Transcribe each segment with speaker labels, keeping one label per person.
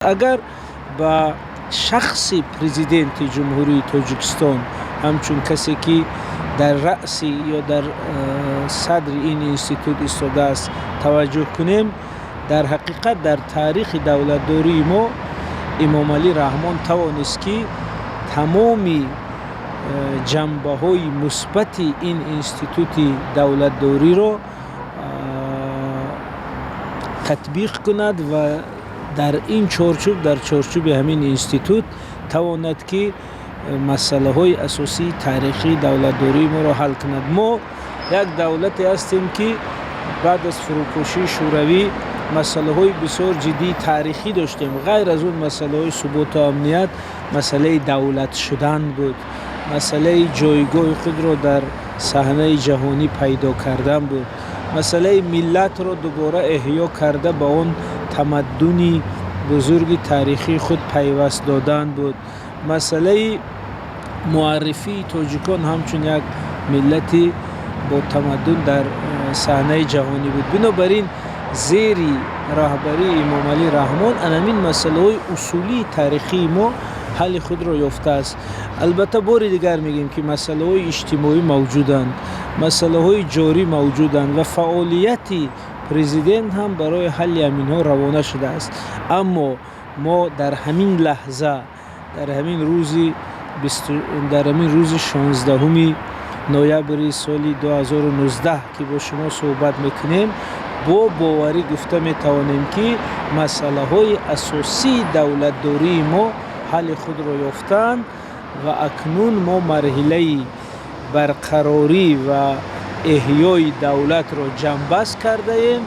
Speaker 1: Агар ба шахси Президенти Ҷумҳурии Тоҷикистон ҳамчун касе, ки дар раъси ё дар садри ин институт истодааст, таваҷҷӯҳ кунем, дар ҳақиқат дар таърихи давлатдории мо Эмомалӣ Раҳмон тавонист, ки тамоми ҷанбаҳои мусбати ин институти давлатдориро татбиқ кунад ва дар ин чорчӯб, дар чорчӯби ҳамин институт тавонад, ки масъалаҳои асосии таърихии давлатдории моро ҳал кунад. Мо як давлате ҳастем, ки баъд аз фурӯпошии Шӯравӣ масъалаҳои бисёр ҷиддии таърихӣ доштем. Ғайр аз он масъалаҳои суботу амният, масъалаи давлат шудан буд, масъалаи ҷойгоҳи худро дар саҳнаи ҷаҳонӣ пайдо кардан буд, масъалаи миллатро дубора эҳё карда, ба он тамаддуни бузурги таърихии худ пайваст додан буд, масъалаи муаррифии тоҷикон ҳамчун як миллати бо тамаддун дар саҳнаи ҷаҳонӣ буд. Бинобар ин, зери раҳбарии Эмомалӣ Раҳмон анамин масъалаҳои усулии таърихии мо ҳалли худро ёфтааст. Албатта, бори дигар мегӯем, ки масъалаҳои иҷтимоӣ мавҷуданд, масъалаҳои ҷорӣ мавҷуданд ва фаъолияти президент ҳам барои ҳалли ҳаминҳо равона шудааст. Аммо мо дар ҳамин лаҳза, дар ҳамин рӯзи 16 ноябри соли 2019, ки бо шумо суҳбат мекунем, бо боварӣ гуфта метавонем, ки масъалаҳои асосии давлатдории мо ҳалли худро ёфтаанд ва акнун мо марҳилаи барқарорӣ ва эҳёи давлатро ҷамъбаст кардаем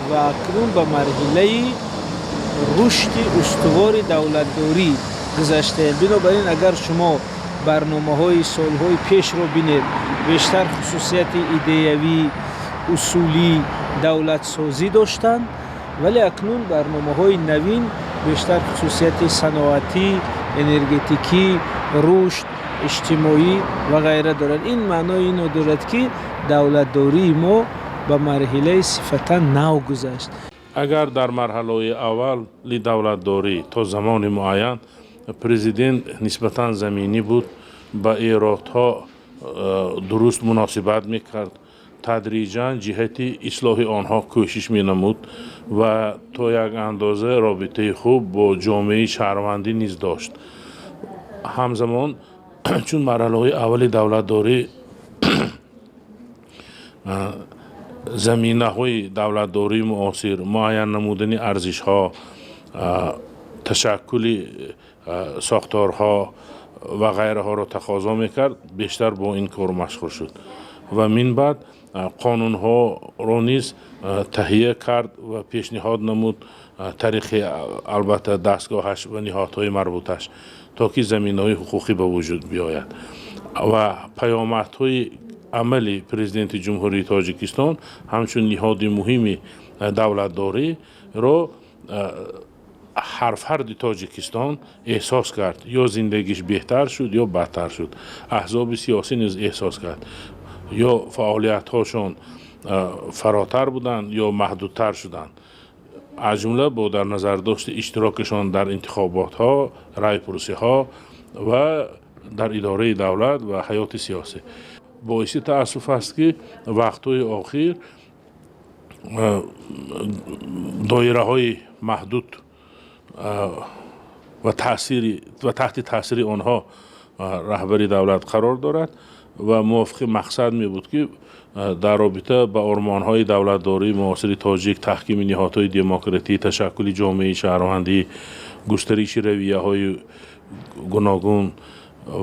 Speaker 1: ва акнун ба марҳилаи рушди устувори давлатдорӣ гузаштаем. Бинобар ин, агар шумо барномаҳои солҳои пешро бинед, бештар хусусияти идеявӣ, усулӣ, давлатсозӣ доштанд, вале акнун барномаҳои навин бештар хусусияти саноатӣ, энергетикӣ, рушд, иҷтимоӣ ва ғайра дорад. Ин маънои инро дорад, ки давлатдории мо ба марҳилаи сифатан нав гузашт.
Speaker 2: Агар дар марҳалаҳои аввали давлатдорӣ то замони муайян президент нисбатан заминӣ буд, ба эродҳо дуруст муносибат мекард, тадриҷан ҷиҳати ислоҳи онҳо кӯшиш менамуд ва то як андоза робитаи хуб бо ҷомеаи шаҳрвандӣ низ дошт. Ҳамзамон, чун марҳалаҳои аввали давлатдорӣ заминаҳои давлатдории муосир, муайян намудани арзишҳо, ташаккули сохторҳо ва ғайраҳоро тақозо мекард, бештар бо ин кор машғул шуд ва минбаъд қонунҳоро низ таҳия кард ва пешниҳод намуд тариқи, албатта, дастгоҳаш ва ниҳодҳои марбуташ, то ки заминаҳои ҳуқуқӣ ба вуҷуд биёяд. Ва паёмадҳои амали Президенти Ҷумҳурии Тоҷикистон ҳамчун ниҳоди муҳими давлатдориро ҳар фарди Тоҷикистон эҳсос кард: ё зиндагиш беҳтар шуд, ё бадтар шуд. Аҳзоби сиёсӣ низ эҳсос кард: ё фаъолиятҳошон фаротар буданд, ё маҳдудтар шуданд, аз ҷумла бо дар назардошти иштирокашон дар интихоботҳо, райпурсиҳо ва дар идораи давлат ва ҳаёти сиёсӣ. Боиси таассуф аст, ки вақтҳои охир доираҳои маҳдуд ва таҳти таъсири онҳо раҳбари давлат қарор дорад ва мувофиқи мақсад мебуд, ки дар робита ба ормонҳои давлатдории муосири тоҷик, таҳкими ниҳодҳои демократӣ, ташаккули ҷомеаи шаҳрвандӣ, густариши равияҳои гуногун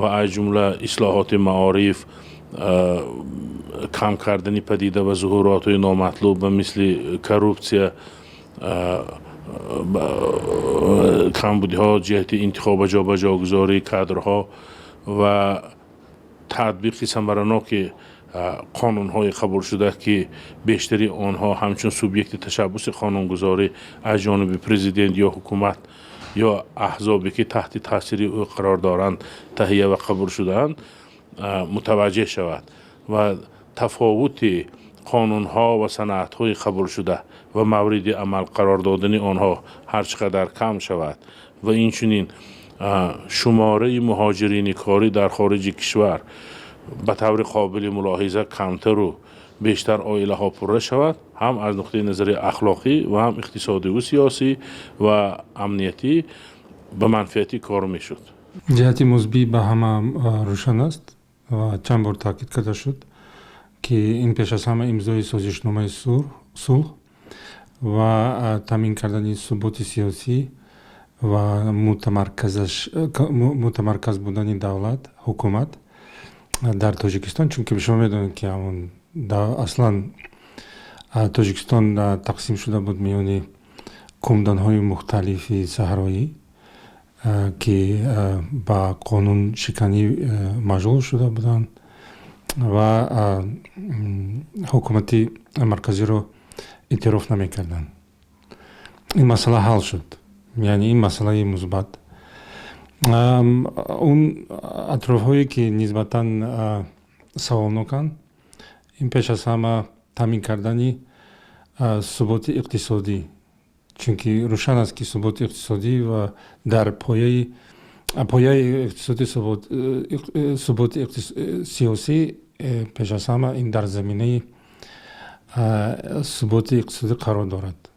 Speaker 2: ва аз ҷумла ислоҳоти маориф, кам кардани падида ва зуҳуротҳои номатлуб ба мисли коррупсия, камбудиҳо ҷиҳати интихоба, ҷобаҷогузории кадрҳо ва татбиқи самараноки қонунҳои қабулшуда, ки бештари онҳо ҳамчун субъекти ташаббуси қонунгузорӣ аз ҷониби президент ё ҳукумат ё аҳзобе, ки таҳти таъсири ӯ қарор доранд, таҳия ва қабул шудаанд, мутаваҷҷеҳ шавад ва тафовути қонунҳо ва санадҳои қабулшуда Ва мавриди амал қарор додани онҳо ҳар чӣ қадар кам шавад ва инчунин шумораи муҳоҷирини корӣ дар хориҷи кишвар ба таври қобили мулоҳиза камтару бештар оилаҳо пурра шавад, ҳам аз нуқтаи назари ахлоқӣ ва ҳам иқтисодиву сиёсӣ ва амниятӣ ба манфиати кор мешуд.
Speaker 3: Ҷиҳати мусбӣ ба ҳама рӯшан аст ва чанд бор таъкид карда шуд, ки ин пеш аз ҳама имзои созишномаи сулҳ ва таъмин кардани суботи сиёсӣ ва мутамарказ будани давлат, ҳукумат дар Тоҷикистон, чунки шумо медонед, ки ҳамон аслан Тоҷикистон тақсим шуда буд миёни кумданҳои мухталифи саҳроӣ, ки ба қонуншиканӣ машғул шуда буданд ва ҳукумати марказиро эътироф намекарданд. Ин масъала ҳал шуд, яъне ин масъалаи мусбат. Он атрофҳое, ки нисбатан саволноканд, ин пеш аз ҳама таъмин кардани суботи иқтисодӣ, чунки рӯшан аст, ки суботи иқтисодӣ ва дар пояи иқтисоди суботи сиёсӣ, пеш аз ҳама ин дар заминаи суботи иқтисодӣ қарор дорад.